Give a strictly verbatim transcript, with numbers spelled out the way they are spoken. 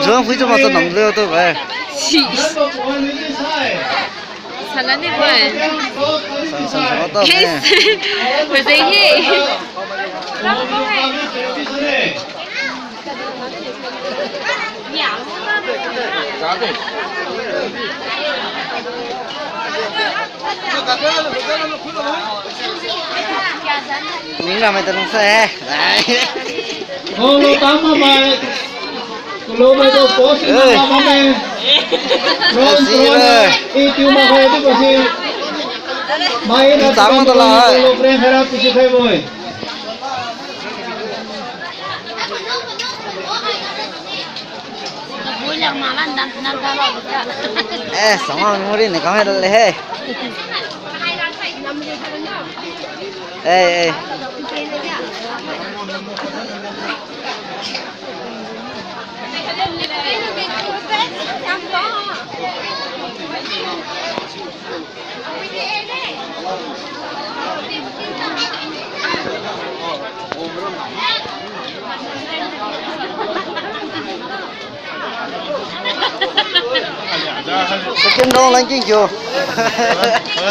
Njuang phui tu ma tu nam leo tu bai. Sis. Salan ni bai. San, san, san, san, san. Yes. Mazai he. Ning ramai ta nung sa, eh. Kolo tama mai. Kolo mai tu post ni tama mai. Ron, ron. Itu ma hai tu pasi. Mai na tama tu la. Kolo friend harap pisi khai boy. Eh, sama muri ni kami dah leh. Eh, eh. Second round lang king kyo.